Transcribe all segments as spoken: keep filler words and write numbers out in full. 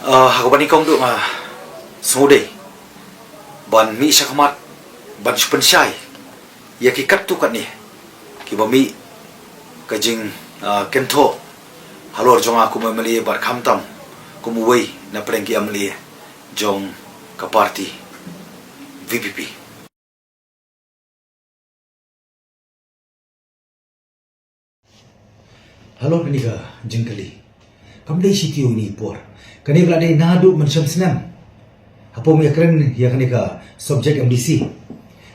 Ah, ha kaba nyngkong ruh nga sngewdei ban mih shakhmat ban shu pynshai ïa ki katto katne kiba mih ka jing, ah, kynthoh halor jong nga kum u M L A bad khamtam kum uwei na pdeng ki M L A jong ka party V P P. Halor kane ka jingkylli, kam dei shi taïew ïa kane ka por. Kane ka la dei naduh mynshem snem. Hapoh ïakren ïa kane ka subject M D C,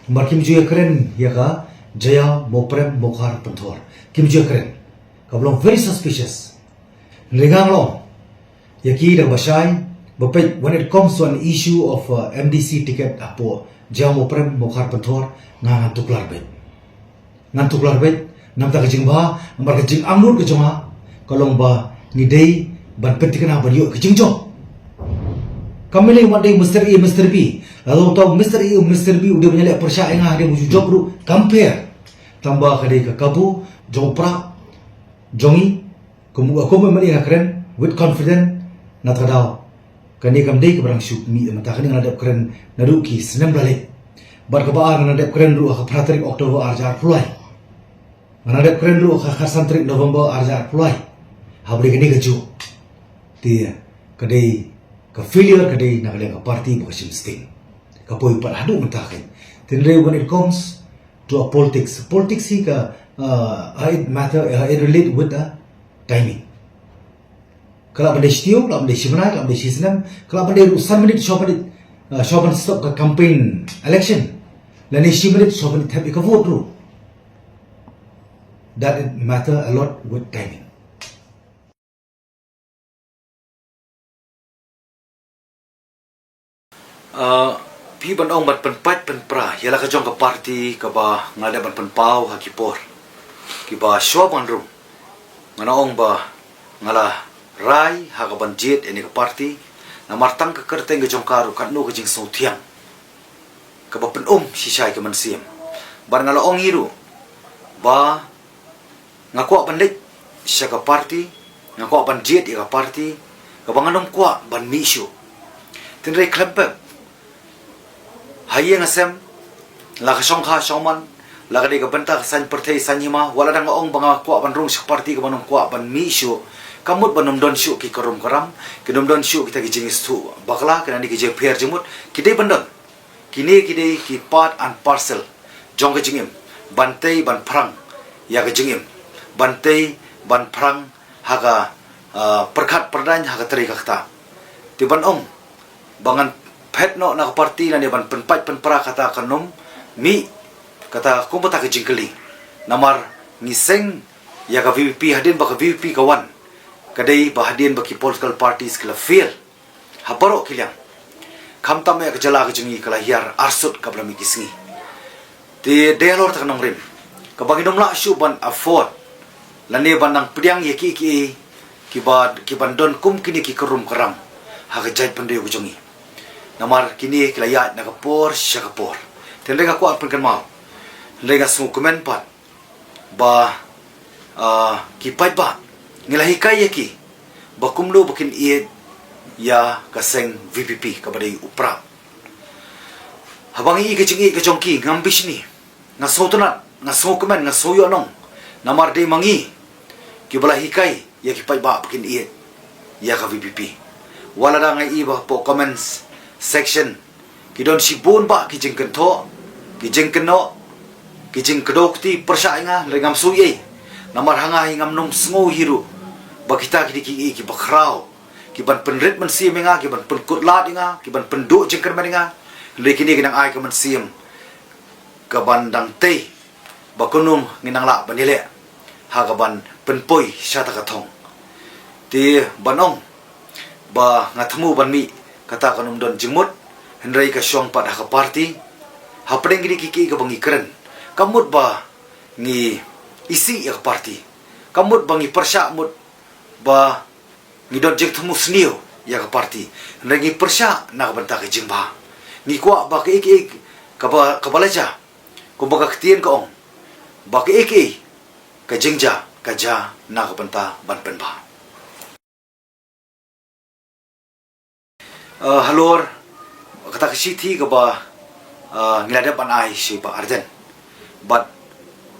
namar kim ju ïakren ïa ka Jaiaw Mawprem Mawkhar Pynthor. Kim ju ïakren. Ka long very suspicious. Hynrei nga long ïa ki da kaba shai ba peit, when it comes to an issue of, uh, M D C ticket hapoh Jaiaw Mawprem Mawkhar Pynthor, nga ngan tuklar beit. Ngan tuklar beit namar ka jingbha, namar ka jingangnud ka jong nga ka long ba ngi dei ban pynthikna ban ïoh ka jingjop. Kam dei ban dei Mister A, Mister B. Lada uta u Mister A, Mister B u dei ban ïaleh pyrshah ïa nga hadien ba u ju jop ruh kam pher. Tangba ka dei ka kabu jong u prah jong ngi. Kum, kum u M L A nga kren with confidence, na kata ka daw kane kam dei kaba dang shu mih, mynta kane nga la dep kren naduh ki snem ba la leit. Bad kaba ar nga la dep kren ruh ha ka phra tarik October ar hajar arphew lai. Nga la dep kren ruh ha ka khatsan tarik November ar hajar arphew lai. Haba dei kane kajuh, te ka dei ka failure ka dei na ka liang ka party bad ka shim sting. Ka poi pat haduh mynta ka. Hynrei when it comes to a politics, politics hi ka, uh, uh, it matter, uh, it relate with a timing. Ka lah ban dei shi taïew, ka lah ban dei shi bnai, ka lah ban dei shi snem, ka lah ban dei ruh san minit, shwa minit, uh, shwa ban stop ka campaign election. Lane shi minit, shwa minit thep ïa ka vote ruh. That it matter a lot with timing. Ah, phi ban ong ban pynpait pynpra ïa la ka jong ka party kaba nga la dep ban pynpaw ha ki por kiba shwa ban rung. Nga la ong ba nga la rai ha ka ban jied ïa kane ka party, namar tang ka kyrteng ka jong ka ruh katno ka jingsngewthiang kaba pynum shisha ïa ka mynsiem. Bad nga la ong hi ruh ba nga kwah ban leit sha ka party, nga kwah ban jied ïa ka party kaba ngan ym kwah ban mih shuh. Hynrei khlem pep, ha ïing ha sem, la ka shongkha shongman, la ka dei ka bynta ka saiñ pyrthei saiñ hima, wat la dang nga ong ba nga kwah ban rung sha ka party kaba ngan ym kwah ban mih shuh, kam mut ban ym don shuh ki karum karam, kin ym don shuh kita ki jingïasngewthuh bakla, ki nang ki jingpher jingmut, ki dei ban don. Kine ki dei ki part and parcel jong ka jingim. Ban tei ban phrang ïa ka jingim. Ban tei ban phrang ha ka, ah, pyrkhat pyrdaiñ ha ka trei ka ktah. Te ban ong ba ngan phet noh na ka party lane ban pynpait pynpra, kata kan ym mih, kata kumta ka jingkylli. Namar ngi seng ïa ka V P P, hadien ba ka V P P ka wan, ka dei ba hadien ba ki political parties ki la fail ha baroh ki liang. Khamtam ïa ka jylla ka jong ngi ka la hiar arsut kaba la mih ki sngi. Te dei halor kata ka nongrim kaba ngin ym lah shuh ban afford lane ban nang pdiang ïa kiei kiei kiba, kiban don kum kine ki karum karam ha ka jaitbynriew ka jong ngi. Namar kine ki la ïaid na ka por sha ka por. Te hynrei nga kwah pynkynmaw, hynrei nga sngewkmen pat ba, ah, ki paidbah, ngi la hikai ïa ki ba kumno ba kin ïeit ïa ka seng V P P kaba dei u prah. Haba ngi ïohi ka jingïeit ka jong ki, ngam bishni, nga sngewtynnat, nga sngewkmen, nga sngewïohnong. Namar dei ma ngi kiba la hikai ïa ki paidbah ba kin ïeit ïa ka V P P. Wat la dang ngi ïohi ba hapoh comments section ki don shibun bah ki jingkynthoh, ki jingkynnoh, ki jingkdew kti pyrshah ïa nga, hynrei ngam sngew ei. Namar ha nga hi ngam nym sngew hi ruh ba kita ki dei kiei kiba khraw, kiban pynrit mynsiem ïa nga, kiban pynkut lad ïa nga, kiban pynduh jingkyrmen ïa nga. Hynrei kine ki nang ai ka mynsiem kaban dang tei ba kumno ngin nang lah ban ïaleh ha kaban pynpoi sha kata ka thong. Te ban ong ba nga thmu ban mih, kata kan ym don jingmut, hynrei ka shong pat ha ka party. Hapdeng kine kiei kiei kiba ngi kren, kam mut ba ngi isih ïa ka party, kam mut ba ngi pyrshah mut ba ngi don jingthmu sniew ïa ka party, hynrei ngi pyrshah na ka bynta ka jingbha. Ngi kwah ba kiei kiei kaba, kaba la jia, kumba ka ktien ka ong, ba kiei kiei ka jingjia ka jia na ka bynta ban pynbha. Uh, halor kata ka shithi kaba uh, ngi la dep ban ai sha i Bah Ardent. Bad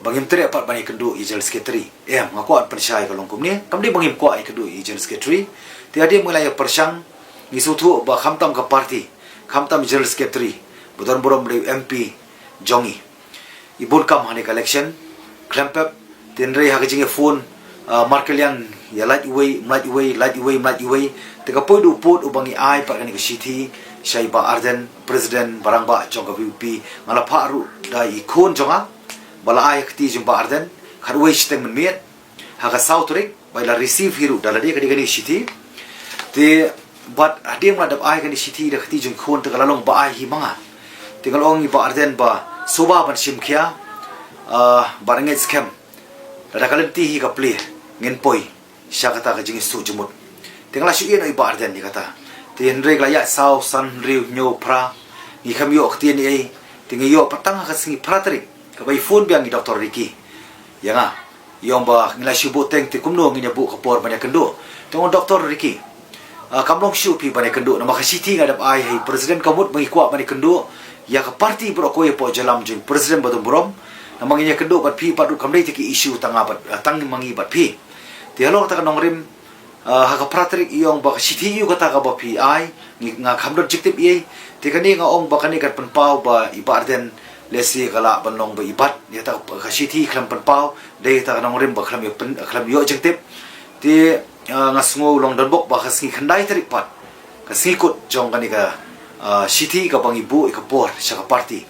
ba ngim treh pat ban ïakynduh ïa i General Secretary. Em, nga kwah pynshai ka long kumne. Kam dei ba ngim kwah ïakynduh ïa i General Secretary. Te hadien ba ngi la ïa pyrshang, ngi sngewthuh ba khamtam ka party, khamtam i General Secretary, ba don burom dei u M P jong ngi, i bun kam ha kane ka election, khlem pep. Te hynrei ha ka jingïaphone uh, markylliang, ïa lait uwei, mlait uwei, lait uwei, mlait uwei. Te ka poi da u pud uba ngi ai pat kane ka shithi sha i Bah Ardent, President ba rangbah jong ka V P P. Nga la phah ruh da i khun jong nga ba la ai ha kti jong i Bah Ardent, khatwei shiteng mynmiet, ha ka saw tarik, ba i la receive hi ruh da lade kane ka shithi. Te bad hadien ba la dep ai kane ka shithi da ka kti jong i khun, te ka la long ba ai hi ma nga. Te nga la ong ïa i Bah Ardent ba sngewbha ban shim khia, uh, ba ngeit skhem, lada ka lynti hi ka plie, ngin poi sha kata ka jingïasyllok jingmut. Te nga la shu ïeh noh ïa i Bah Ardent ïa kata. Te hynrei ka la ïaid saw, san, hynriew, hynñiew, phra, ngi khlem ïoh ktien ei ei. Te ngi ïoh pat tang ha ka sngi phra tarik, kaba i phone biang i Doctor Ricky ïa nga, i ong ba ngi la shu buh teng, te kumno ngin ïa buh ka por ban ïakynduh? Te nga ong, Doctor Ricky, uh, kam long shuh phi ban ïakynduh, namar ka shithi nga dep ai ha i President ka mut ba ngi kwah ban ïakynduh ïa ka party baroh kawei hapoh jingïalam jong i President ba don burom. Namar ngin ïakynduh bad phi pat ruh kam dei te ki issue tang nga bad, uh, tang ma ngi bad phi. Te halor kata ka nongrim, uh, ha ka phra tarik i ong ba ka shithi ïa u kata kaba phi ai, ngi, nga khlem don jingtip ei ei. Te kane nga ong ba kane kan pynpaw ba i Bah Ardent lehse ka lah ban long ba i bat ïa kata ka shithi, khlem pynpaw, dei kata ka nongrim ba khlem ïoh pyn-, khlem ïoh jingtip. Te, uh, nga sngew long donbok ba ka sngi khyndai tarik pat, ka sngi kut jong kane ka, uh, shithi kaba ngi buh ïa ka por sha ka party.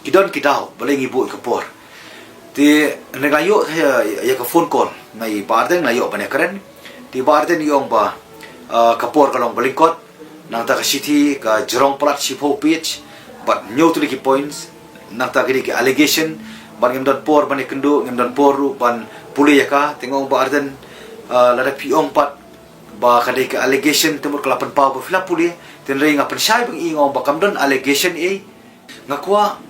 Ki don ki daw balei ngi buh ïa ka por. Te hynrei nga la ïoh, eh, ïa ka phone call na i Bah Ardent, nga la ïoh ban ïakren. Te i Bah Ardent i ong ba, ah, ka por ka long ba lyngkot. Nangta ka shithi ka jrong palat shiphew page bad hynñiew tylli ki points. Nangta ki dei ki allegation bad ngim don por ban ïakynduh, ngim don por ruh ban pule ïa ka. Te nga ong, Bah Ardent, ah, lada phi ong pat ba ka dei ka allegation, te mut ka la pynpaw ba phi la pule. Te hynrei nga pynshai ba ngi, nga ong ba kam don allegation ei. Nga kwah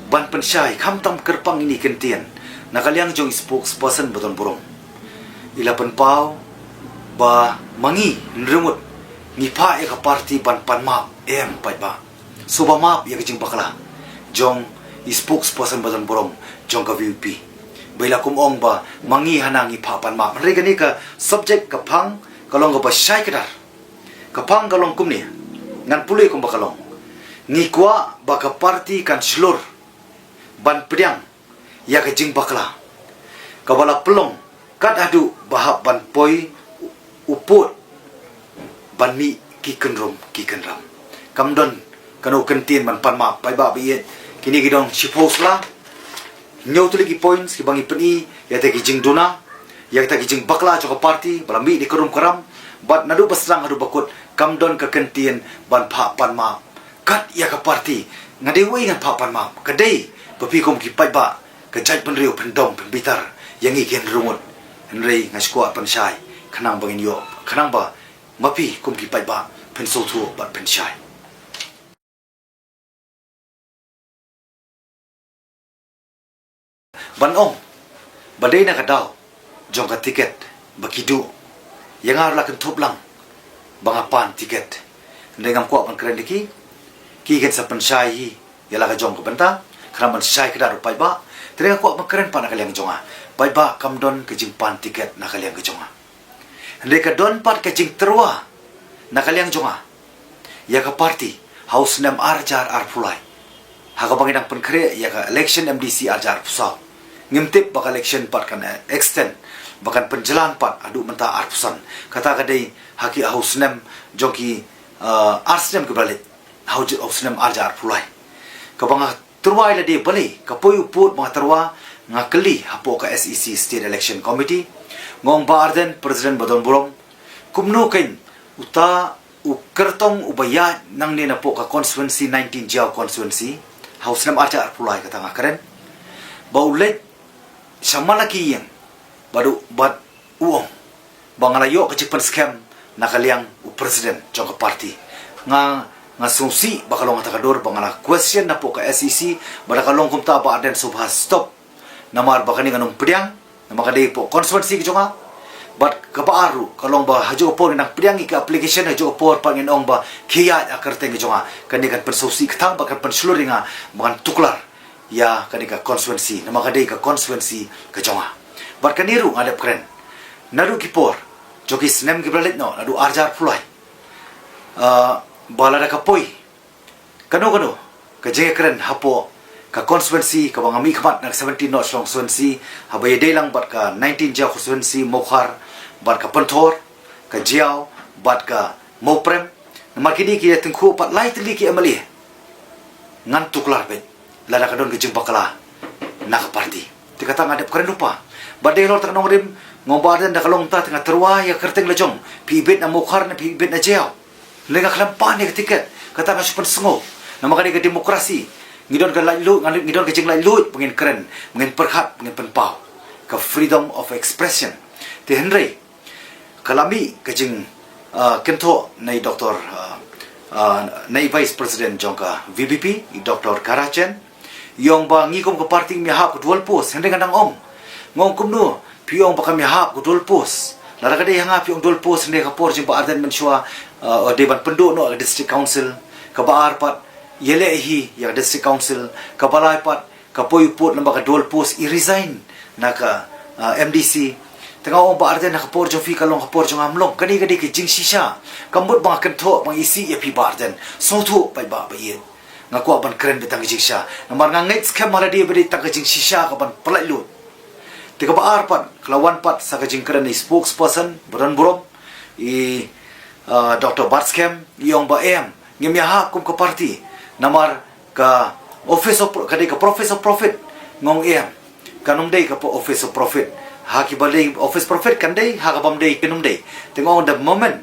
ban pynshai, khamtam kyrpang ine i kyntien na ka liang jong i spokesperson ba don burom. I la pynpaw ba ma ngi, hynriew ngut, ngi phah ïa ka party ban pan map. Em paidbah, sngewbha map ïa ka jingbakla jong i spokesperson ba don burom jong ka V P P. Ba i la kum ong ba ma ngi hana ngi phah pan map. Hynrei kane ka subject ka phang ka long kaba shai kdar. Ka phang ka long kumne, ngan pule kumba ka long. Ngi kwah ba ka party kan shlur ban pdiang ïa ka jingbakla kaba la pynlong kat haduh ba hap ban poi u pud ban mih ki kynrum ki kynram. Kam don kano kyntien ban pan map, paidbah ba ïeit. Kine ki don shiphew sla, hynñiew tylli ki points kiba ngi pyni ïa kata ki jingduna, ïa kata ki jingbakla jong ka party ba la mih ne ka rum ka ram. Bad naduh ba sdang haduh ba kut kam don ka kyntien ban phah pan map kat ïa ka party. Nga dei uei ngan phah pan map? Ka dei ba phi kum ki paidbah ka jaitbynriew phin dom phin bitar ïa ngi ki hynriew ngut. Hynrei nga sngewkwah pynshai khnang ba ngin ïoh, khnang ba ma phi kum ki paidbah phin sngewthuh bad phin shai. Ban ong ba dei na ka daw jong ka tiket ba ki duh, ïa nga ruh la kynthup lang ba nga pan tiket. Hynrei ngam kwah ban kren ïa ki, ki kin sa pynshai hi ïa la ka jong ka bynta, khnang ban shai kdar u paidbah. Te nga kwah ban kren pat na ka liang jong nga, paidbah, kam don ka jingpan tiket na ka liang ka jong nga. Hynrei ka don pat ka jingtyrwa na ka liang jong nga ïa ka party ha u snem ar hajar arphew lai, ha kaba ngi dang pynkhreh ïa ka election M D C ar hajar arphew saw. Ngim tip ba ka election pat kan, eh, extend, ba kan pynjlan pat haduh mynta arphew san. Kata ka dei ha ki, ha u snem jong ki, eh, ar snem kiba la leit, ha u, ha u snem ar hajar arphew lai. Kaba nga tyrwa ïa lade balei, ka poi u pud ba nga tyrwa, nga kylli hapoh ka S E C State Election Committee. Nga ong, Bah Ardent, President ba don burom, kumno kein uta u kyrtong uba ïaid nangne napoh ka constituency nineteen, Jaïaw constituency, ha u snem ar hajar arphew lai, kata nga kren, ba u leit sha man la ki ïing bad u, bad u ong ba nga la ïoh ka jingpynskhem na ka liang u president jong ka party. Nga, nga sngewsih ba ka long kata ka dur, ba nga la question napoh ka S E C, ba da ka long kumta, Bah Ardent, sngewbha stop. Namar ba kane ngan ym pdiang, namar ka dei hapoh constituency ka jong nga. Bad kaba ar ruh ka long ba ha juh ka por ngi nang pdiang ïa ka application, ha juh ka por pat ngin ong ba khie ïaid ha ka kyrteng ka jong nga. Kane kan pynsngewsih ka thang bad kan pynshlur ïa nga ba ngan tuklar ïa kane ka constituency, namar ka dei ka constituency ka jong nga. Bad kane ruh nga dep kren naduh ki por jong ki snem kiba la leit noh, naduh ar hajar arphew lai, ah, ba lada ka poi kano kano ka jingïakren hapoh ka constituency kaba nga mihkhmat, na ka seventeen North Shillong constituency, haba ïadei lang bad ka nineteen Jaïaw constituency, Mawkhar, bad ka Pynthor, ka Jaïaw, bad ka Mawprem. Namar kine ki ïa tyngkhuh pat lai tylli ki M L A. Ngan tuklar beit lada ka don ka jingbakla na ka party. Te kata nga dep kren lypa. Bad dei halor kata ka nongrim, nga ong Bah Ardent, da ka long kumta te nga tyrwa ïa ka kyrteng la jong, phi ibit na Mawkhar ne phi ibit na Jaïaw. Hynrei nga khlem pan ïa ka tiket, kata nga shu pynsngew. Namar ka dei ka demokrasi. Ngi don ka laitluid, ngi don ka jinglaitluid ba ngin kren, ba ngin pyrkhat, ba ngin pynpaw. Ka freedom of expression. Te hynrei ka la mih ka jing, ah, kynthoh na i Doktor, ah, ah, na i Vice President jong ka V P P, i Doktor Kara Chen. I ong ba ngi kum ka party ngim ïahap ka dual post, hynrei nga dang ong. Nga ong kumno phi ong ba kam ïahap ka dual post? Lada ka dei ha nga phi ong dual post, hynrei ka por jong Bah Ardent mynshuwa, ah, dei ban pynduh noh ka District Council, kaba ar pat ïaleh hi ïa ka District Council, kaba lai pat ka poi u pud lem bad ka dual post, i resign na ka, ah, M D C. Te nga ong Bah Ardent, ha ka por jong phi ka long, ha ka por jong nga ym long. Kane ka dei ka jingshisha. Kam mut ba nga kynthoh, ba nga isih ïa phi Bah Ardent. Sngewthuh paidbah ba ïeit. Nga kwah ban kren beit tang ka jingshisha. Namar nga ngeit skhem ha lade ba dei tang ka jingshisha kaban pyllait lut. Te kaba ar pat, ka la wan pat sa ka jingkren na i spokesperson ba don burom, i, ah, Doktor Batskhem, i ong ba em, ngim ïahap kum ka party. Namar ka office of, ka dei ka office of profit. Nga ong em, kan ym dei ka office of profit. Ha kiba dei office profit kan dei, ha kaba ym dei kan ym dei. Te nga ong the moment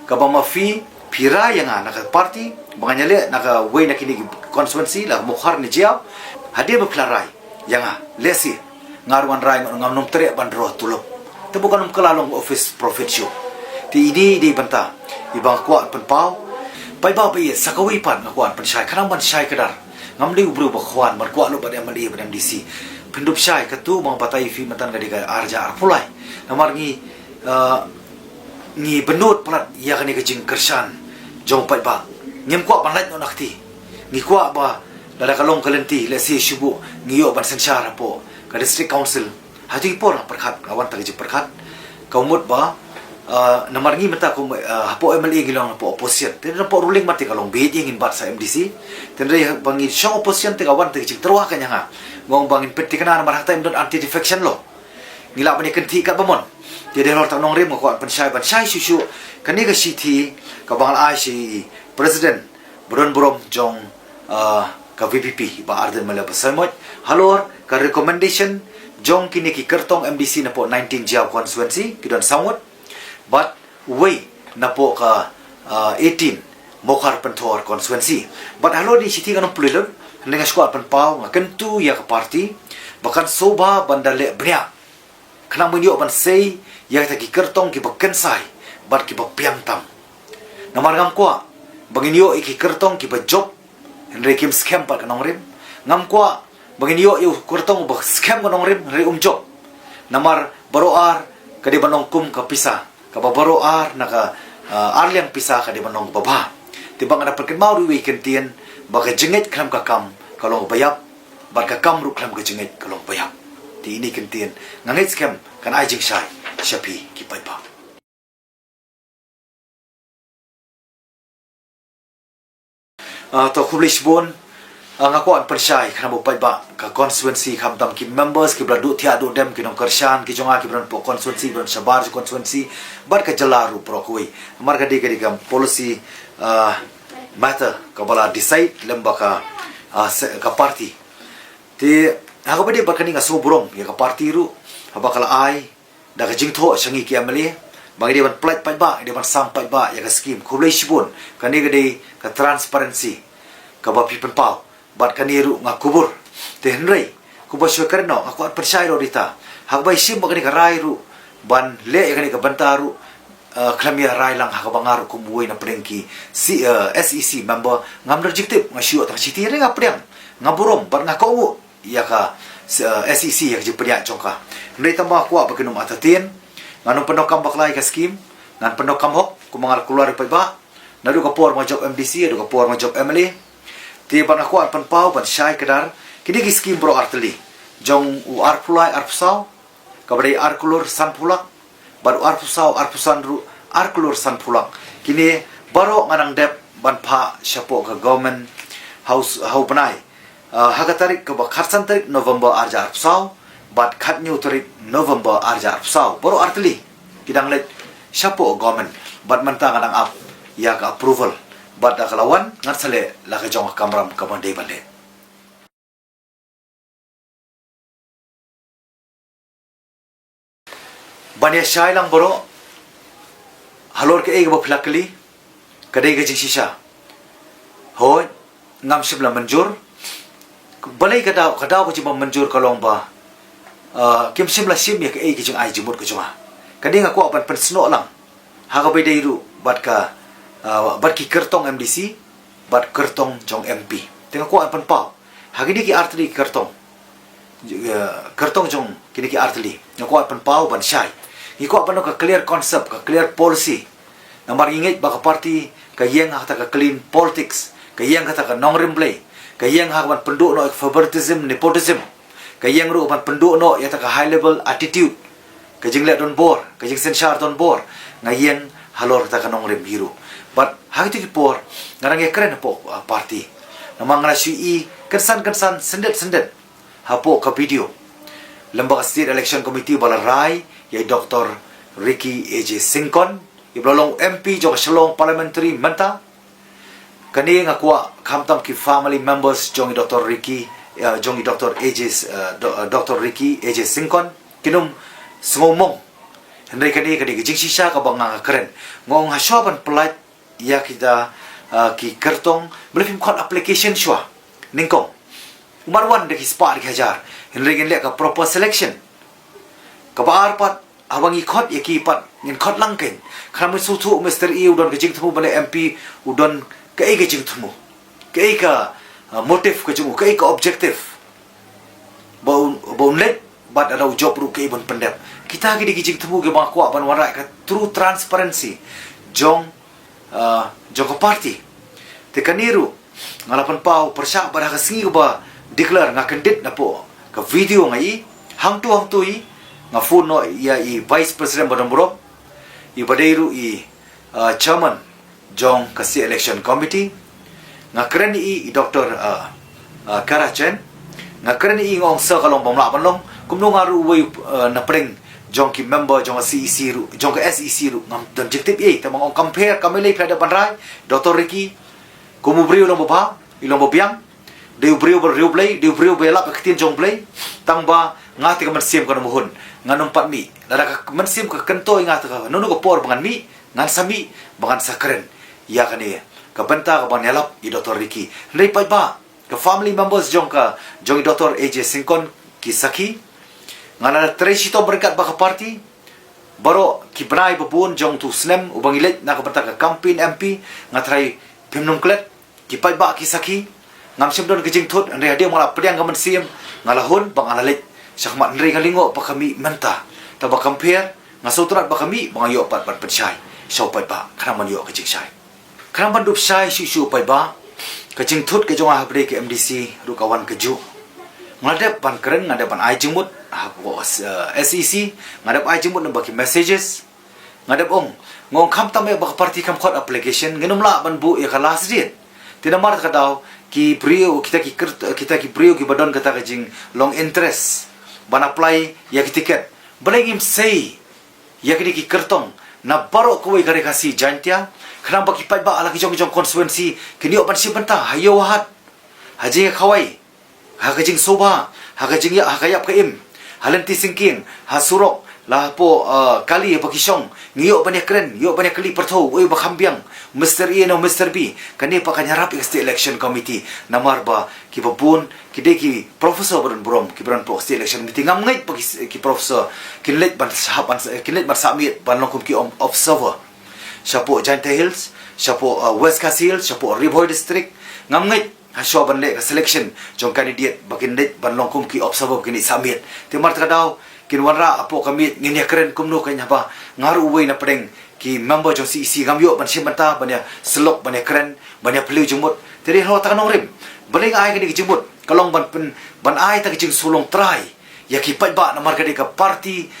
kaba ma phi, phi rai ïa nga na ka party ba ngan ïaleh na kawei na kine ki constituency, la Mawkhar ne Jaïaw, hadien ba phi la rai ïa nga, lehse nga ruh ngan rai, ngam nym treh ban draw tulop. Te ba kan ym kylla long office profit shuh. Te ine i dei i bynta iba nga kwah pynpaw. Paidbah ba ïeit, sa kawei pat nga kwah pynshai, khnang ban shai kdar. Ngam dei u briew ba khwan ban kwah lut bad M L A bad M D C. Pyndup shai, katto ba nga batai ïa phi mynta ka dei ka ar hajar arphew lai. Namar ngi, ah, ngi bynnud palat ïa kane ka jingkyrshan jong paidbah. Ngim kwah ban lait noh na kti. Ngi kwah ba lada ka long ka lynti, lehse shu buh ngi ïoh ban synshar hapoh ka District Council. Ha kito ki por nga pyrkhat, nga wan tang ka jingpyrkhat. Ka mut ba, ah, namar ngi mynta kum, ah, hapoh M L A ngi long hapoh opposition. Te hapoh ruling mynta ka long beit ïa ngin bat sa M D C. Te hynrei ba ngi shong opposition te ka wan tang ka jingtyrwa ka ïa nga. Nga ong ba ngin pynthikna namar hangta ym don anti defection law. Ngi lah ban ïa kynthih katba mon. Te dei halor kata ka nongrim nga kwah pynshai, ban shai shuh shuh. Kane ka shithi kaba nga la ai sha i President ba don burom jong, ah, ka V P P, Bah Ardent Miller Basaiawmoit, halor ka recommendation jong kine ki kyrtong M D C napoh nineteen Jaïaw constituency, ki don saw ngut, bad uwei napoh ka, ah, eighteen Mawkhar Pynthor constituency. Bad halor kane ka shithi ngan ym pule lut, hynrei nga shu kwah pynpaw, nga kyntu ïa ka party ba kan sngewbha ban da leh bniah, khnang ba ngin ïoh ban sei ïa kita ki kyrtong kiba kynsai bad kiba piang tam. Namar ngam kwah ba ngin ïoh ïa ki kyrtong kiba jop hynrei kim skhem pat ka nongrim. Ngam kwah ba ngin ïoh ïa u kyrtong uba skhem ka nongrim hynrei um jop. Namar baroh ar ka dei ban long kum ka pisa, kaba baroh ar na ka, ah, ar liang pisa ka dei ban long kaba bha. Te ba nga da pynkynmaw ruh ïa ka ktien ba ka jingngeit khlem ka kam ka long kaba ïap, bad ka kam ruh khlem ka jingngeit ka long kaba ïap. Te ine i ktien nga ngeit skhem kan ai jingshai sha phi ki paidbah. Ah, to khublei shibun. Ah, nga kwah pynshai khnang ba u paidbah ka constituency, khamtam ki members kiba la duh thiah duh dem, ki nongkyrshan ki jong nga kiba don hapoh constituency, kiba don shabar jong constituency bad ka jylla ruh baroh kawei. Namar ka dei, ka dei ka policy, ah, matter kaba la decide lem bad ka, ah, se-, ka party. Te ha kaba ïadei bad kane nga sngewburom ïa ka party ruh haba ka la ai da ka jingthoh sha ngi ki M L A ba ngi dei ban pynlait paidbah, ngi dei ban sam paidbah ïa ka skim. Khublei shibun, kane ka dei ka transparency kaba phi pynpaw, bad kane ruh nga kubur. Te hynrei kumba shu kren noh, nga kwah pynshai ruh ïa kata, ha kaba ïashim bad kane ka rai ruh ban leh ïa kane ka bynta ruh, eh, khlem ïa rai lang ha kaba nga ruh kum uwei na pdeng ki C, eh, S E C member, ngam don jingtip, nga shu ïoh tang shithi, hynrei nga pdiang, nga burom bad nga kohnguh ïa ka, eh, S E C ïa ka jingpynïaid jong ka. Hynrei tang ba nga kwah ba kin ym artatien, Ngan ym pyndonkam bakla ïa ka skim, ngan pyndonkam hok, kumba nga la kular ïa u paidbah. Naduh ka por ma jop M D C, naduh ka por ma jop M L A. Te ba nga kwah pynpaw ban shai kdar, kine ki skim baroh artylli. Jong u arphew lai arphew saw, kaba dei ar klur sanphew lak, bad u arphew saw arphew san ruh ar klur sanphew lak. Kine baroh nga dang dep ban phah shapoh ka government ha u bnai. Ah, ha ka tarik kaba khatsan tarik November arhajar arphew saw, bad khathynñiew tarik November arhajar arphew saw. Baroh artylli ki dang leit shapoh government, bad mynta nga dang ap ïa ka approval. Bad da ka la wan ngan sa leh la ka jong ka kamram kaba dei ban leh. Ban ïa shai lang baroh, halor kaei kaba phi la kylli, ka dei ka jingshisha. Hooid, ngam shym la mynjur. Balei ka daw, ka daw ka jingbym mynjur ka long ba, ah, kim shym la shim ïa kaei ka jingai jingmut ka jong nga. Ka dei nga kwah ban pynsnoh lang ha kaba ïadei ruh bad ka, ah, bad ki kyrtong M D C, bad kyrtong jong M P. Te nga kwah ban pynpaw ha kine ki artylli ki kyrtong. Eh, kyrtong jong kine ki artylli nga kwah pynpaw ban shai. Ngi kwah ban long ka clear concept, ka clear policy. Namar ngi ngeit ba ka party ka ïeng ha kata ka clean politics, ka ïeng ha kata ka nongrim Blei, ka ïeng ha ka ban pynduh noh ïa ka favoritism, nepotism, ka ïeng ruh ban pynduh noh ïa kata ka high level attitude, ka jingleh donbor, ka jingsynshar donbor. Nga ïeng halor kata ka nongrim hi ruh. Bad ha kito ki por nga dang ïakren hapoh, ah, party. Namar nga la shu ïohi kynsan kynsan, syndet syndet hapoh ka video. Lem bad ka State Election Committee ba la rai ïa i Doctor Ricky A J Syngkon, i ba la long M P jong ka Shillong Parliamentary mynta. Kane nga kwah khamtam ki family members jong i Doctor Ricky, eh, jong i Doctor A J, eh, Do-, eh, Doctor Ricky A J Syngkon, kin ym sngewmong. Hynrei kane ka dei ka jingshisha kaba nga nga kren. Nga ong ha shuwa ban pynlait ïa kita, ah, ki kyrtong, balei phim khot application shuwa nyngkong? U mat wan da ki spah da ki hajar. Hynrei ngin leh ka proper selection. Kaba ar pat, haba ngi khot ïa ki pat, ngin khot lang kein. Khnang ba ngin sngewthuh u Mister A u don ka jingthmu ban leh M P, u don kaei ka jingthmu, kaei ka, ah, motive ka jong u, kaei ka objective. Ba un, ba un leit bad lada u jop ruh kaei ban pyndep. Kita ki dei ki jingthmu kiba nga kwah ban wanrah ka true transparency jong, ah, jong ka party. Te kane ruh nga la pynpaw pyrshah bad ha ka sngi kaba declare nga kyndit napoh ka video nga ïohi, hangto hangto hi nga phone noh ïa i Vice President ba don burom, i ba dei ruh i, ah, Chairman jong ka State Election Committee. Nga kren ïa i, i Doctor, ah, ah, Kara Chen. Nga kren ïa i, nga ong sa ka long bym lah ban long. Kumno nga ruh uwei, ah, na pdeng jong ki member jong ka C E C ruh, jong ka S E C ruh, ngam don jingtip ei. Te ma nga ong compare, kam lei phi la dep ban rai Doctor Ricky kum u briew long ba bha, i long ba biang. Dei u briew ba riewblei, dei u briew ba ïalap ïa ka ktien jong Blei. Tang ba nga te ka mynsiem kam hun, ngan ym pat mih. Lada ka mynsiem ka kyntu ïa nga te ka, nunu ka por ba ngan mih, ngan sa mih, ba ngan sa kren ïa kane ka bynta kaba ngan ïalap ïa i Doctor Ricky. Hynrei paidbah, ka family members jong ka, jong i Doctor A J Syngkon ki sakhi. Nga la trei shitom ryngkat bad ka party. Baroh ki bnai ba bun jong utu u snem uba ngi leit na ka bynta ka campaign M P, nga tharai phim nym klet. Ki paidbah ki sakhi, ngam shym don ka jingthut, hynrei hadien ba nga la pdiang ka mynsiem, nga la hun ba nga la leit shakhmat, hynrei nga lyngngoh ba ka mih mynta. Te ba compare, nga sngewtynnat ba ka mih, ba nga ïoh pat ban pynshai sha u paidbah, khnang ban ïoh ka jingshai. Khnang ban dup shai shuh shuh u paidbah, ka jingthut ka jong nga ha ba dei ka M D C ruh ka wan kajuh. Nga la dep ban kren, nga la dep ban ai jingmut hapoh, eh, S E C, nga la dep ai jingmut na ba ki messages. Nga dep ong, nga ong khamtam eh ba ka party kam khot application, ngin ym lah ban buh ïa ka last date. Te namar kata ka daw, ki briew, kita ki kyrt-, kita ki briew kiba don kata ka jinglong interest ban apply ïa ki ticket, balei ngim sei ïa kine ki kyrtong na baroh kawei ka Ri Khasi Jaiñtia, khnang ba ki paidbah ha la ki jong ki jong constituency kin ïoh ban shim bynta ha ïew ha hat, ha jingïakhawai, ha ka jingsohbha, ha ka jingïap, ha ka ïap ka im, ha lynti syngkien, ha surok, la hapoh, eh, kali, ha ba ki shong, ngi ïoh ban ïakren, ïoh ban ïakylli pyrthuh, uei ba kham biang, Mister A ne Mister B. Kane pat kan ïarap ïa ka State Election Committee, namar ba kiba bun ki dei ki professor ba don burom, kiba don hapoh State Election Committee. Ngam ngeit ba ki, ki professor kin leit ban sah, ban, kin leit ban submit ban long kum ki om-, observer shapoh Jaintia Hills, shapoh, eh, West Khasi Hills, shapoh Ri Bhoi District. Ngam ngeit ha shuwa ban leh ka selection jong candidate ba kin leit ban long kum ki observer ba kin leit submit. Te namar kata ka daw, Kin wanrah hapoh ka miet, ngin ïa kren kumno kein haba nga ruh uwei na pdeng ki member jong C E C, ngam ïoh ban shim bynta ban ïa sylok, ban ïa kren, ban ïa phylliew jingmut. Te dei halor kata ka nongrim, balei nga ai kane ka jingmut? Ka long ban pyn, ban ai kata ka jingsngewlong trai ïa ki paidbah, namar ka dei ka party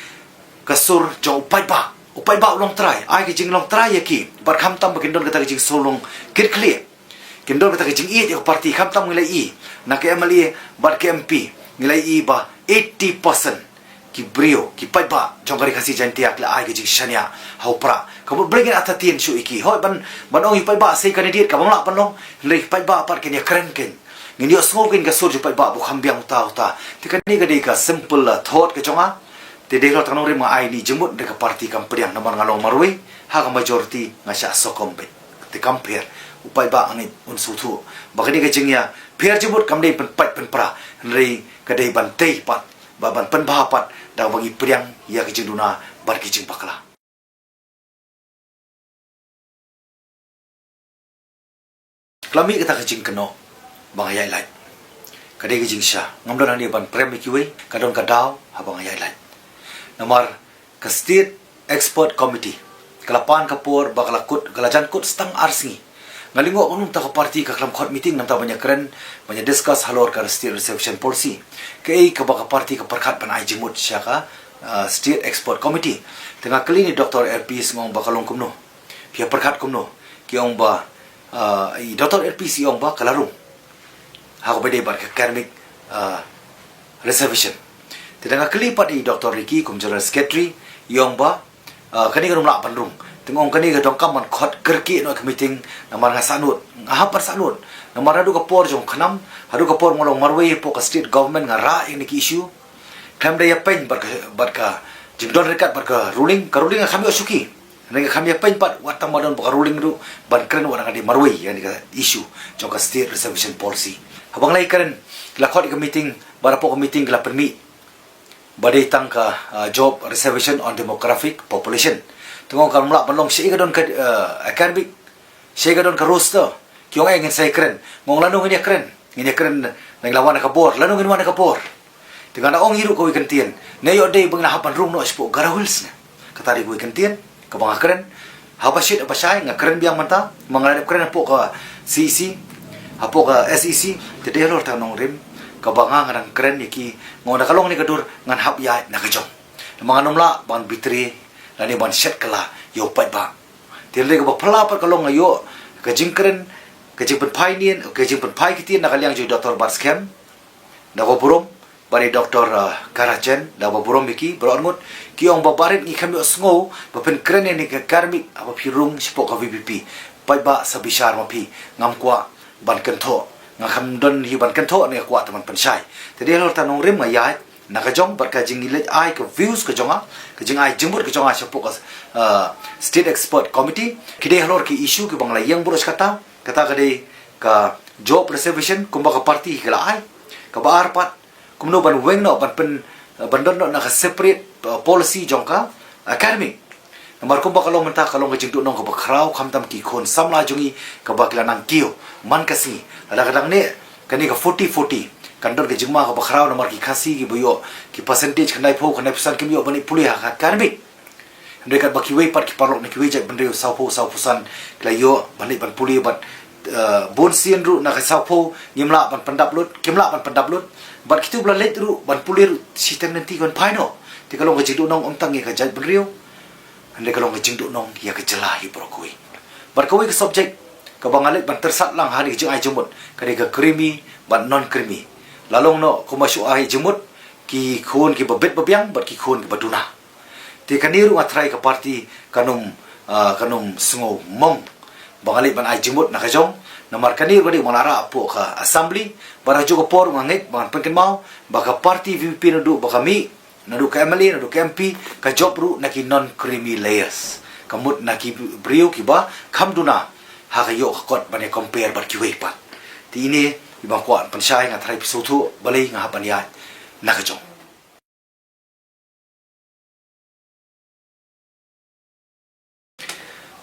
ka sur jong u paidbah. U paidbah u long trai, ai ka jinglong trai ïa ki. Bad khamtam ba kin don kata ka jingsngewlong kitkhlieh, kin don kata ka jingïeit ïa ka party. Khamtam ngi la ïohi na ka M L A bad ka M P, ngi la ïohi ba eighty percent ki briew, ki paidbah jong ka Ri Khasi Jaiñtia ki la ai ka jingshaniah ha u Prah. Ka mut balei ngin artatien shuh ïa ki? Hooid, ban, ban ong ïa u paidbah sei candidate ka bym lah ban long, hynrei ki paidbah pat kin ïa kren kein. Ngin ïohsngew kein ka sur jong u paidbah ba u kham biang uta uta. Te kane ka dei ka simple, uh, thought ka jong nga. Te dei halor kata ka nongrim nga ai ïa kane ka jingmut, hynrei ka party kam pdiang namar nga long marwei ha ka majority, nga shah sokong beit. Te kam pher, u paidbah nga ngeit un sngewthuh ba kane ka jingïapher jingmut kam dei pynpait pynpra, hynrei ka dei ban tei pat, ba ban pynbha pat da kaba ngi pdiang ïa ka jingduna bad ka jingbakla. Ka la mih kata ka jingkynnoh ba nga ïaid lait. Ka dei ka jingshisha, ngam don hangne ban prem ïa kiwei, ka don ka daw haba nga ïaid lait. Namar ka State Expert Committee ka la pan ka por ba ka la kut, ka la jan kut tang ar sngi. Nga lyngngoh kumno mynta ka party ka khlem khot meeting namar ban ïa kren, ban ïa discuss halor ka State Reservation Policy. Kaei kaba ka party ka pyrkhat ban ai jingmut sha ka, uh, State Expert Committee. Te nga kylli ïa i Doctor L P Science, nga ong ba ka long kumno, phi ïa pyrkhat kumno? Ki ong ba, uh, i Doctor L P Science i ong ba ka la rung ha kaba ïadei bad ka academic, uh, reservation. Te nga kylli pat ïa i Doctor Ricky kum General Secretary, i ong ba, uh, kane kam lah ban rung. Te nga ong kane ka donkam ban khot kyrkieh noh ka meeting, namar nga sahnud, nga hap ban sahnud. Namar naduh ka por jong u KHNAM haduh ka por nga long marwei hapoh ka state government nga rah ïa kine ki issue. Khlem da ïa peit bad ka, bad ka jingdon ryngkat bad ka ruling, ka ruling nga kham ïoh shuki. Nga kham ïa peit pat wat tang ba don bad ka ruling ruh ban kren wat nga dei marwei ïa kane ka issue jong ka State Reservation Policy. Haba nga la ïa kren, ki la khot ïa ka meeting, bad hapoh ka meeting ki la pynmih ba dei tang ka, uh, job reservation on demographic population. Te nga ong kam lah ban long, shaei ka don ka, uh, academic, shaei ka don ka roster. Ki ong eh ngin sa ïa kren. Nga ong lano ngin ïa kren? Ngin ïa kren na ngi la wan na ka bor, lano ngin wan na ka bor? Te nga ong hi ruh kawei ka ktien, ne ïoh dei ba ngi la hap ban rung noh shapoh Garo Hills ne? Kata dei kawei ka ktien kaba nga kren. Haba shit haba shai nga kren biang mynta, ma nga la dep kren hapoh ka C E C, hapoh ka S E C. Te dei halor kata ka nongrim kaba nga, nga dang kren ïa ki, nga ong da ka long ne ka dur ngan hap ïaid na ka jong. Namar ngan ym lah ban betray lane ban shet kylla ïa u paidbah. Te hynrei kaba phylla pat ka long nga ïoh ka jingkren, ka jingpynphai ktien, ka jingpynphai ktien na ka liang jong i Doctor Batskhem, da kaba burom, bad i Doctor, uh, Karachen, da kaba burom ïa ki baroh arngut. Ki ong ba barit ngi kham ïohsngew ba phin kren ïa kane ka academic haba phi rung shapoh ka V P P. Paidbah sa bishar ma phi, ngam kwah ban kynthoh, nga kham don hi ban kynthoh ne nga kwah tang ban pynshai. Te dei halor kata ka nongrim nga ïaid na ka jong bad ka jingleit ai ka views ka jong nga, ka jingai jingmut ka jong nga shapoh ka, uh, State Expert Committee. Ki dei halor ki issue kiba nga la ïeng burom sha kata. Kata ka dei ka job reservation kumba ka party ka la ai. Kaba ar pat, kumno ban weng noh, ban pyn, ban don noh na ka separate, uh, policy jong ka academic. Namar kumba ka long mynta ka long ka jingduhnong kaba khraw, khamtam ki khun samla jong ngi kaba ki la nang kiew man ka sngi. Lada ka dang neh kane ka forty forty, kan don ka jingma kaba khraw namar ki Khasi kiba ïoh ki percentage khyndai phew, khyndai phew san kim ïoh ban leit pule ha ka academic. Hynrei katba kiwei pat ki paralok na kiwei jaitbynriew, saw phew, saw phew san ki la ïoh ban leit ban pule bad, eh, bun sien ruh na ka saw phew ngim lah ban pyndap lut, kim lah ban pyndap lut. Bad kito ba la leit ruh ban pule ruh shiteng lynti ki wan phai noh. Te ka long ka jingduhnong ym tang ïa ka jaitbynriew, hynrei ka long ka jingduhnong ïa ka jylla hi baroh kawei. Bad kawei ka subject kaba nga leit ban tyrsad lang ha kane ka jingai jingmut ka dei ka creamy bad non-creamy. La long noh kumba shu ai jingmut ki khun kiba bit ba biang bad ki khun kiba duna. Te kane ruh nga tharai ka party kan ym, ah, kan ym sngew mong ba nga leit ban ai jingmut na ka jong. Namar kane ruh ka dei ba nga la rah hapoh ka assembly, bad ha kajuh ka por ruh nga ngeit ba ngan pynkynmaw ba ka party V P P naduh ba ka mih, naduh ka M L A, naduh ka M P, ka jop ruh na ki non-creamy layers, ka mut na ki briew kiba kham duna ha ka ïoh ka kot ban ïa compare bad kiwei pat. Te ine iba nga kwah pynshai, nga tharai phi sngewthuh balei nga hap ban ïaid na ka jong.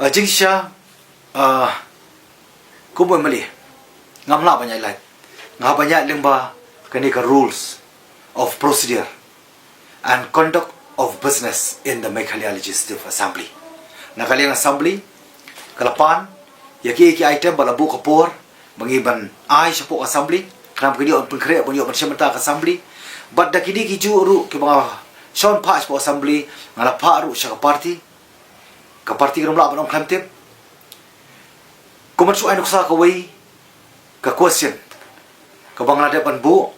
Ah, jingshisha, ah, kum u M L A ngam lah ban ïaid lait. Nga hap ban ïaid lyngba kane ka rules of procedure. and conduct of business in the Meghalaya Legislative Assembly. Na ka liang Assembly ka la pan ïa ki, ki item ba la buh ka por ba ngi ban ai shapoh Assembly, khnang ba kin ïoh ban pynkhreh, ban ïoh ban shim bynta ka Assembly. Bad da kine ki juh ruh kiba nga shon phah shapoh Assembly, nga la phah ruh sha ka party. Ka party kam lah ban ong khlem tip. Kumba shu ai nuksa kawei ka question kaba nga la dep ban buh,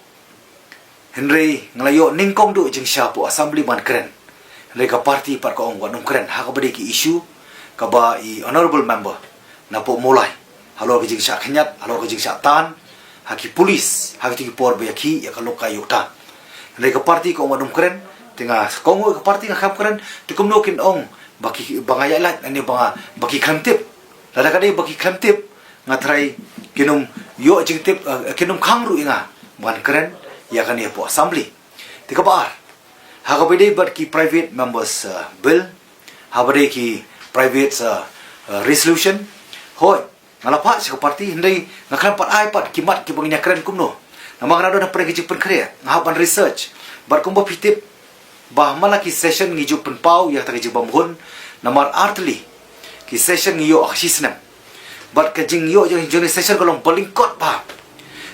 hynrei nga la ïoh nyngkong duh jingshisha hapoh Assembly ban kren. Hynrei ka party pat ka ong wat nym kren ha kaba dei ki issue kaba i honorable member napoh Mawlai, halor ka jingshah khynñiat, halor ka jingshah tan ha ki police ha kito ki por ba ïa ki, ïa ka lok ka ïoh tan. Hynrei ka party ka ong wat nym kren. Te nga, ka ong ka party nga khlem kren, te kumno kin ong ba ki, ba nga ïaid lait, ne ba nga, ba ki khlem tip? Lada ka dei ba ki khlem tip, nga tharai kin ym ïoh jingtip, eh, kin ym khang ruh ïa nga ban kren ïa kane hapoh Assembly. Te kaba ar, ha kaba dei bad ki private members, eh, bill, ha kaba dei ki private, eh, eh, resolution, hooid, nga la phah sha ka party, hynrei nga khlem pat ai pat ki mat kiba ngin ïa kren kumno. Namar nga la don hapdeng ka jingpynkhreh, nga hap ban research. Bad kumba phi tip ba man la ki session ngi ju pynpaw ïa kata ka jingbymhun, namar artylli ki session ngi ïoh ha ka shi snem. Bad ka jingïoh jong, jong ki session ka long ba lyngkot bha.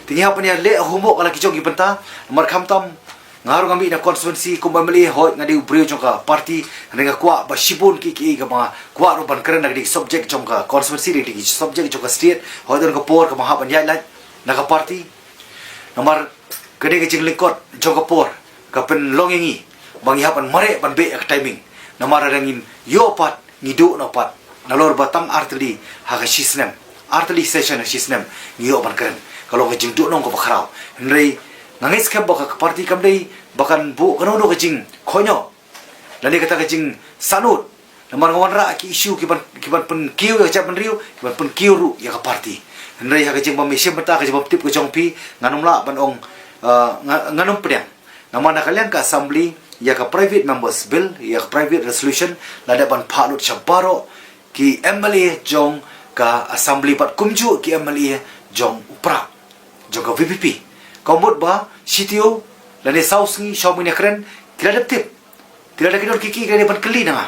Te ngi hap ban ïa leh homework ha la ki jong ki bynta, namar khamtam nga ruh nga mih na constituency kum M L A, hooid nga dei u briew jong ka party, hynrei nga kwah ba shibun ki, ki, kaba nga kwah ruh ban kren na ka dei ka subject jong ka constituency, dei ka dei ka subject jong ka state, hooid don ka por kaba nga hap ban ïaid lait na ka party. Namar ka dei ka jinglyngkot jong ka por ka pynlong ïa ngi ba ngi hap ban mareh ban beh ïa ka timing. Namar lada ngin ïoh pat, ngi duh noh pat nalor ba tang artylli ha ka shi snem, artylli session ha shi snem ngi ïoh ban kren. Ka long ka jingduhnong kaba khraw. Hynrei nga ngeit skhem ba ka party kam dei ba kan buh kano kano ka jingkhohnoh lane kata ka jingsahnud. Namar nga wanrah ki issue kiban, kiban pynkiew ïa ka jaitbynriew, kiban pynkiew ruh ïa ka party. Hynrei ha ka jingbym ïashim bynta, ka jingbym tip ka jong phi, ngan ym lah ban ong, ah, nga, ngan ym pdiang. Namar na ka liang ka Assembly, ïa ka private members bill, ïa ka private resolution, la dep ban phah lut sha baroh ki M L A jong ka Assembly bad kumjuh ki M L A jong u Prah, jong ka V P P. Ka mut ba shi taïew lane saw sngi, saw mane kren, ki la dep tip. Te lada ki don ki, ki, ki la dep ban kylli na nga.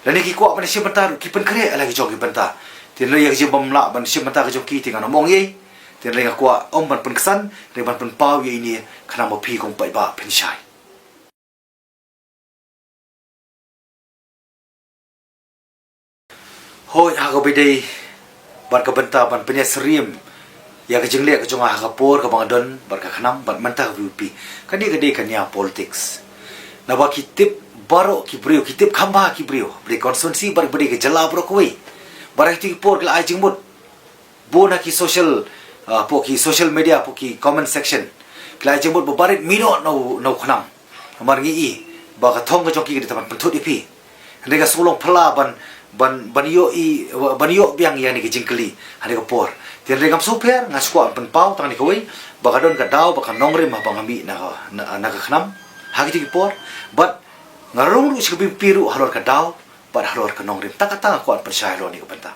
Lane ki kwah ban shim bynta ruh ki pynkhreh ha la ki jong ki bynta. Te hynrei ïa ka jingbym lah ban shim bynta ka jong ki te ngan ym ong ei. Te hynrei nga kwah ym ban pynksan, hynrei ban pynpaw ïa ine khnang ba phi kum paidbah phin shai. Hooid, ha kaba dei bad ka bynta ban pynïasyriem ïa ka jingleh ka jong nga ha ka por kaba nga don bad ka KHNAM bad mynta ka V P P, kane ka dei ka nia politics. Naba ki tip baroh ki briew, ki tip kham bha ki briew, ba dei constituency bad ba dei ka jylla baroh kawei. Bad ha kito ki por ki la ai jingmut bun ha ki social, ah, hapoh ki social media, hapoh ki comment section, ki la ai jingmut ba barit mih noh na u, na u KHNAM. Namar ngi i ba ka thong ka jong ki ka dei tang ban pynthut ïa phi. Hynrei nga sngew long phylla ban, ban, ban ïoh i, ban ïoh biang ïa kane ka jingkylli ha kane ka por. Te hynrei ngam sngewpher, nga shu kwah pynpaw tang kane kawei ba ka don ka daw bad ka nongrim haba nga mih na ka, na, na ka KHNAM ha kito ki por. Bad nga rung ruh sha ka V P P ruh halor ka daw bad halor ka nongrim. Tang kata nga kwah pynshai halor kane ka bynta.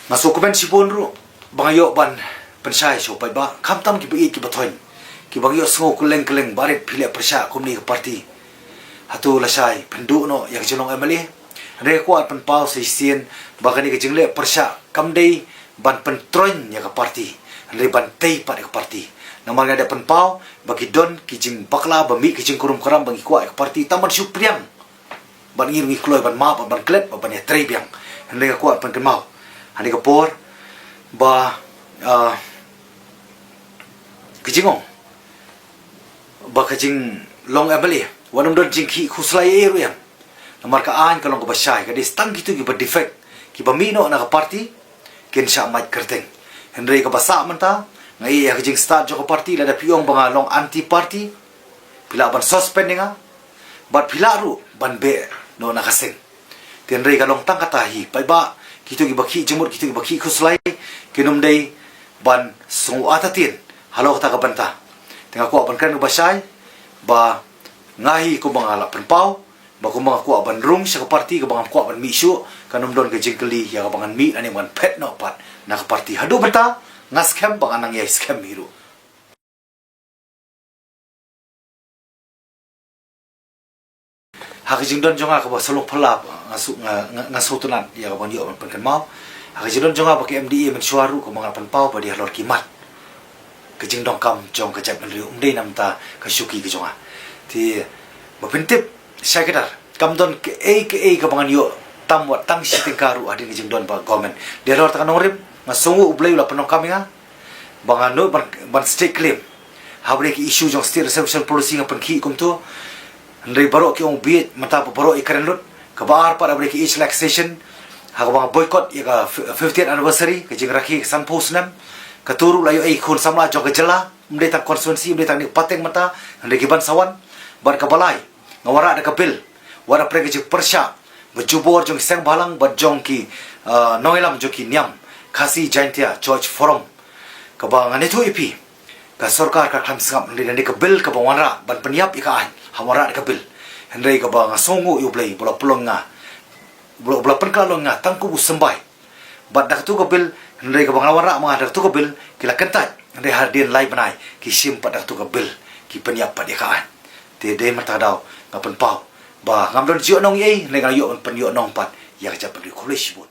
Nga sngewkmen shibun ruh ba nga ïoh ban pynshai sha u paidbah, khamtam kiba ïeit kiba thoiñ, kiba ngi ïohsngew kylleng kylleng, barit phi leh pyrshah kumne ka party. Hato lashai phin duh noh ïa ka jinglong M L A? Hynrei nga kwah pynpaw sa shisien ba kane ka jingleh pyrshah kam dei ban pyntroiñ ïa ka party, hynrei ban tei pat ïa ka party. Namar nga dei pynpaw ba ki don ki jingbakla ba mih ki jingkurum kuram ba ngi kwah ïa ka party tang ban shu pdiang. Bad ngi ruh ngi kloi ban map, ban klet, ban ïatrei biang. Hynrei nga kwah pynkynmaw ha kane ka por ba, ah, ka jingong ba ka jinglong M L A wat nym don jingkhih khuslai ei ruh em. Namar ka aiñ ka long kaba shai, ka dei tang kito kiba defect, kiba mih noh na ka party, kin shah mait kyrteng. Hynrei kaba sah mynta, nga ïa ka jingstad jong ka party, lada phi ong ba nga long anti party, phi lah ban suspend ïa nga bad phi lah ruh ban beh noh na ka seng. Te hynrei ka long tang kata hi paidbah, kito kiba khih jingmut, kito kiba khih khuslai, kin ym dei ban sngew artatien halor kata ka bynta. Te nga kwah ban kren kaba shai ba nga hi kumba nga la pynpaw, ba kumba nga kwah ban rung sha ka party, kaba ngam kwah ban mih shuh, kan ym don ka jingkylli ïa kaba ngan mih lane ngan phet noh pat na ka party. Haduh mynta Nga skhem ba nga nang ïai skhem hi ruh. Ha ka jingdon jong nga kaba sa long phylla, nga shu, nga, nga, nga sngewtynnat ïa kaba ngan ïoh ban pynkynmaw. Ha ka jingdon jong nga bad ka M D A mynshuwa ruh kaba nga pynpaw ba dei halor ki mat ka jingdonkam jong ka jaitbynriew, ym dei namar ka shuki ka jong nga. Te ba pyntip shai kdar, kam don kaei kaei kaba ngan ïoh tam wat tang shi tyngka ruh hadien ka jingdon bad ka government. Dei halor kata ka nongrim, nga sngew U Blei u la pyndonkam ïa nga ba ngan nud ban, ban stake claim ha kaba dei ka issue jong State Reservation Policy, nga pynkhih kumto. Hynrei baroh ki ong bieit mynta ba baroh i kren lut. Kaba ar pat ha kaba dei ka age relaxation, ha kaba nga boycott ïa ka fiftieth anniversary, ka jingrakhe ka sanphew snem. Kato ruh la ïohi i khun samla jong ka jylla, ym dei tang constituency, ym dei tang ne pateng mynta, hynrei ki ban sa wan. Bad kaba lai, nga wanrah da ka bill wat hapdeng ka jingpyrshah ba jubor jong ki seng bhalang bad jong ki, ah, nongïalam jong ki niam Khasi Jaintia Church Forum. Kaba ngan ïathuh ïa phi, ka sorkar ka khlem sngap, hynrei lane ka bill kaba wanrah ban pynïap ïa ka aiñ, ha wanrah da ka bill. Hynrei kaba nga sngewnguh ïa U Blei ba u la pynlong nga, ba u la, ba u la pynkylla long nga tang kum u symbai. Bad da kato ka bill, hynrei kaba nga la wanrah ma nga da kato ka bill, ki la kyntait, hynrei hadien lai bnai ki shim pat da kato ka bill, ki pynïap pat ïa ka aiñ. Te dei mynta ka daw nga pynpaw ba ngam don jingïohnong ei, hynrei nga ïoh, pynïohnong pat ïa ka jaitbynriew. Khublei shibun.